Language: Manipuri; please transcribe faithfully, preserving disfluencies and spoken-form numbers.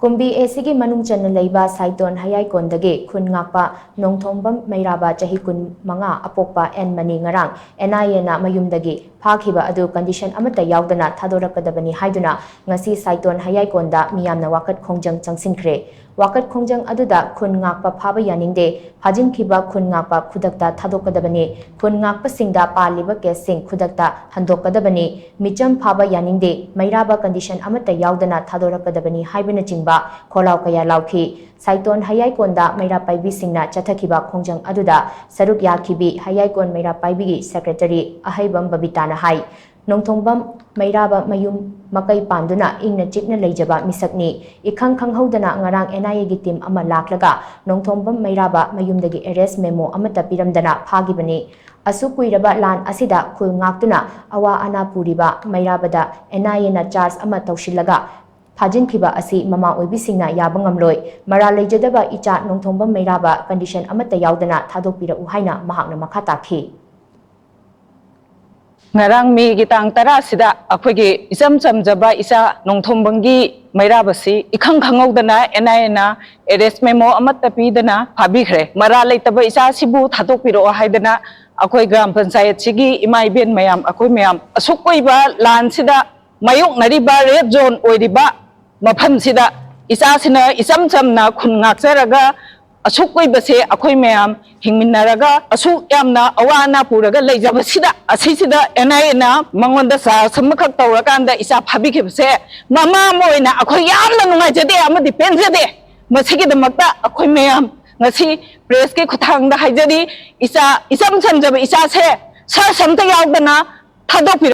ꯀꯨꯝꯕꯤ ꯑꯦꯁꯤꯒꯤ ꯃꯅꯨꯡ ꯆꯟꯅ ꯂꯩꯕ ꯁꯥꯏꯇꯣꯟ ꯍꯌꯥꯏꯀꯣꯟꯗꯒꯤ ꯈꯨꯟ ꯉꯥꯛꯄ ꯅꯣꯡꯊꯣꯝꯕꯝ ꯃꯩꯔꯥꯕ ꯆꯍꯤ ꯀꯨꯟꯃꯉꯥ ꯑꯄꯣꯛꯄ ꯑꯦꯟ ꯃꯅꯤ ꯉꯔꯥꯡ ꯑꯦꯟ ꯑꯥꯏ ꯑꯦꯅ ꯃꯌꯨꯝꯗꯒꯤ ꯐꯥꯈꯤꯕ ꯑꯗꯨ ꯀꯟꯗꯤꯁꯟ ꯑꯃꯠꯇ ꯌꯥꯎꯗꯅ ꯊꯥꯗꯣꯔꯛꯀꯗꯕꯅꯤ ꯍꯥꯏꯗꯨꯅ ꯉꯁꯤ ꯁꯥꯏꯇꯣꯟ ꯍꯌꯥꯏꯀꯣꯟꯗ ꯃꯤꯌꯥꯝꯅ ꯋꯥꯀꯠ ꯈꯣꯡꯖꯪ ꯆꯪꯁꯤꯟꯈ꯭ꯔꯦ꯫ ꯋꯥꯀꯠ ꯈꯣꯡꯖꯪ ꯑꯗꯨꯗ ꯈꯨꯟ ꯉꯥꯛꯄ ꯐꯥꯕ ꯌꯥꯅꯤꯡꯗꯦ, ꯐꯥꯖꯤꯟꯈꯤꯕ ꯈꯨꯟ ꯉꯥꯛꯄ ꯈꯨꯗꯛꯇ ꯊꯥꯗꯣꯛꯀꯗꯕꯅꯤ, ꯈꯨꯟ ꯉꯥꯛꯄꯁꯤꯡꯗ ꯄꯥꯜꯂꯤꯕ ꯀꯦꯁꯁꯤꯡ ꯈꯨꯗꯛꯇ ꯍꯟꯗꯣꯛꯀꯗꯕꯅꯤ, ꯃꯤꯆꯝ ꯐꯥꯕ ꯌꯥꯅꯤꯡꯗꯦ, ꯃꯩꯔꯥꯕ ꯀꯟꯗꯤꯁꯟ ꯑꯃꯠꯇ ꯌꯥꯎꯗꯅ ꯊꯥꯗꯣꯔꯛꯀꯗꯕꯅꯤ ꯍꯥꯏꯕꯅꯆꯤꯡꯕ ꯈꯣꯜꯂꯥꯎ ꯀꯌꯥ ꯂꯥꯎꯈꯤ꯫ ꯁꯥꯏꯇꯣꯟ ꯍꯌꯥꯏꯀꯣꯟꯗ ꯃꯩꯔꯥ ꯄꯥꯏꯕꯤꯁꯤꯡꯅ ꯆꯠꯊꯈꯤꯕ ꯈꯣꯡꯖꯪ ꯑꯗꯨꯗ ꯁꯔꯨꯛ ꯌꯥꯈꯤꯕꯤ ꯍꯌꯥꯏꯀꯣꯟ ꯃꯩꯔꯥ ꯄꯥꯏꯕꯤꯒꯤ ꯁꯦꯀ꯭ꯔꯦꯇꯔꯤ ꯑꯍꯩꯕꯝ ꯕꯕꯤꯇꯥꯅ ꯍꯥꯏ, ꯅꯣꯡꯊꯣꯡꯕꯝ ꯃꯩꯔꯥꯕ ꯃꯌꯨꯝ ꯃꯀꯩ ꯄꯥꯟꯗꯨꯅ ꯏꯪꯅ ꯆꯤꯛꯅ ꯂꯩꯖꯕ ꯃꯤꯁꯛꯅꯤ꯫ ꯏꯈꯪ ꯈꯪꯍꯧꯗꯅ ꯉꯔꯥꯡ ꯑꯦꯟ ꯑꯥꯏ ꯑꯦꯒꯤ ꯇꯤꯝ ꯑꯃ ꯂꯥꯛꯂꯒ ꯅꯣꯡꯊꯣꯡꯕꯝ ꯃꯩꯔꯥꯕ ꯃꯌꯨꯝꯗꯒꯤ ꯑꯦꯔꯦꯁ ꯃꯦꯃꯣ ꯑꯃꯠꯇ ꯄꯤꯔꯝꯗꯅ ꯐꯥꯈꯤꯕꯅꯤ꯫ ꯑꯁꯨꯛ ꯀꯨꯏꯔꯕ ꯂꯥꯟ ꯑꯁꯤꯗ ꯈꯨꯜ ꯉꯥꯛꯇꯨꯅ ꯑꯋꯥ ꯑꯅꯥ ꯄꯨꯔꯤꯕ ꯃꯩꯔꯥꯕꯗ ꯑꯦꯟ ꯑꯥꯏ ꯑꯦꯅ ꯆꯥꯔꯖ ꯑꯃ ꯇꯧꯁꯤꯜꯂꯒ ꯐꯥꯖꯤꯟꯈꯤꯕ ꯑꯁꯤ ꯃꯃꯥ ꯑꯣꯏꯕꯤꯁꯤꯡꯅ ꯌꯥꯕ ꯉꯝꯂꯣꯏ꯫ ꯃꯔꯥꯜ ꯂꯩꯖꯗꯕ ꯏꯆꯥ ꯅꯣꯡꯊꯣꯡꯕꯝ ꯃꯩꯔꯥꯕ ꯀꯟꯗꯤꯁꯟ ꯑꯃꯠꯇ ꯌꯥꯎꯗꯅ ꯊꯥꯗꯣꯛꯄꯤꯔꯛꯎ ꯍꯥꯏꯅ ꯃꯍꯥꯛꯅ ꯃꯈꯥ ꯇꯥꯈꯤ꯫ ꯉꯔꯥꯡ ꯃꯦꯒꯤ ꯇꯥꯡ ꯇꯔꯥꯁꯤꯗ ꯑꯩꯈꯣꯏꯒꯤ ꯏꯆꯝ ꯆꯝꯖꯕ ꯏꯆꯥ ꯅꯣꯡꯊꯣꯝꯕꯝꯒꯤ ꯃꯩꯔꯥꯕꯁꯤ ꯏꯈꯪ ꯈꯪꯍꯧꯗꯅ ꯑꯦꯟ ꯑꯥꯏ ꯑꯦꯅ ꯑꯦꯔꯦꯁ ꯃꯦꯃꯣ ꯑꯃꯠꯇ ꯄꯤꯗꯅ ꯐꯥꯕꯤꯈ꯭ꯔꯦ꯫ ꯃꯔꯥꯜ ꯂꯩꯇꯕ ꯏꯆꯥꯁꯤꯕꯨ ꯊꯥꯗꯣꯛꯄꯤꯔꯛꯑꯣ ꯍꯥꯏꯗꯅ ꯑꯩꯈꯣꯏ ꯒ꯭ꯔꯥꯝ ꯄꯟꯆꯥꯌꯠꯁꯤꯒꯤ ꯏꯃꯥ ꯏꯕꯦꯟ ꯃꯌꯥꯝ, ꯑꯩꯈꯣꯏ ꯃꯌꯥꯝ ꯑꯁꯨꯛ ꯀꯨꯏꯕ ꯂꯥꯟꯁꯤꯗ ꯃꯥꯌꯣꯛꯅꯔꯤꯕ ꯔꯦꯗ ꯖꯣꯟ ꯑꯣꯏꯔꯤꯕ ꯃꯐꯝꯁꯤꯗ ꯏꯆꯥꯁꯤꯅ ꯏꯆꯝ ꯆꯝꯅ ꯈꯨꯟ ꯉꯥꯛꯆꯔꯒ ꯑꯁꯨꯛ ꯀꯨꯏꯕꯁꯦ ꯑꯩꯈꯣꯏ ꯃꯌꯥꯝ ꯍꯤꯡꯃꯤꯟꯅꯔꯒ ꯑꯁꯨꯛ ꯌꯥꯝꯅ ꯑꯋꯥ ꯑꯅꯥ ꯄꯨꯔꯒ ꯂꯩꯖꯕꯁꯤꯗ, ꯑꯁꯤꯁꯤꯗ ꯑꯦꯟ ꯑꯥꯏ ꯑꯦꯅ ꯃꯉꯣꯟꯗ ꯆꯥꯔꯖ ꯑꯃꯈꯛ ꯇꯧꯔꯀꯥꯟꯗ ꯏꯆꯥ ꯐꯥꯕꯤꯈꯤꯕꯁꯦ ꯃꯃꯥ ꯑꯃ ꯑꯣꯏꯅ ꯑꯩꯈꯣꯏ ꯌꯥꯝꯅ ꯅꯨꯡꯉꯥꯏꯖꯗꯦ ꯑꯃꯗꯤ ꯄꯦꯟꯖꯗꯦ꯫ ꯃꯁꯤꯒꯤꯗꯃꯛꯇ ꯑꯩꯈꯣꯏ ꯃꯌꯥꯝ ꯉꯁꯤ ꯄ꯭ꯔꯦꯁꯀꯤ ꯈꯨꯠꯊꯥꯡꯗ ꯍꯥꯏꯖꯔꯤ, ꯏꯆꯥ, ꯏꯆꯝ ꯆꯝꯖꯕ ꯏꯆꯥꯁꯦ ꯁꯔꯁ ꯑꯝꯇ ꯌꯥꯎꯗꯅ ꯊꯥꯗꯣꯛꯄꯤꯔꯛꯑꯣ꯫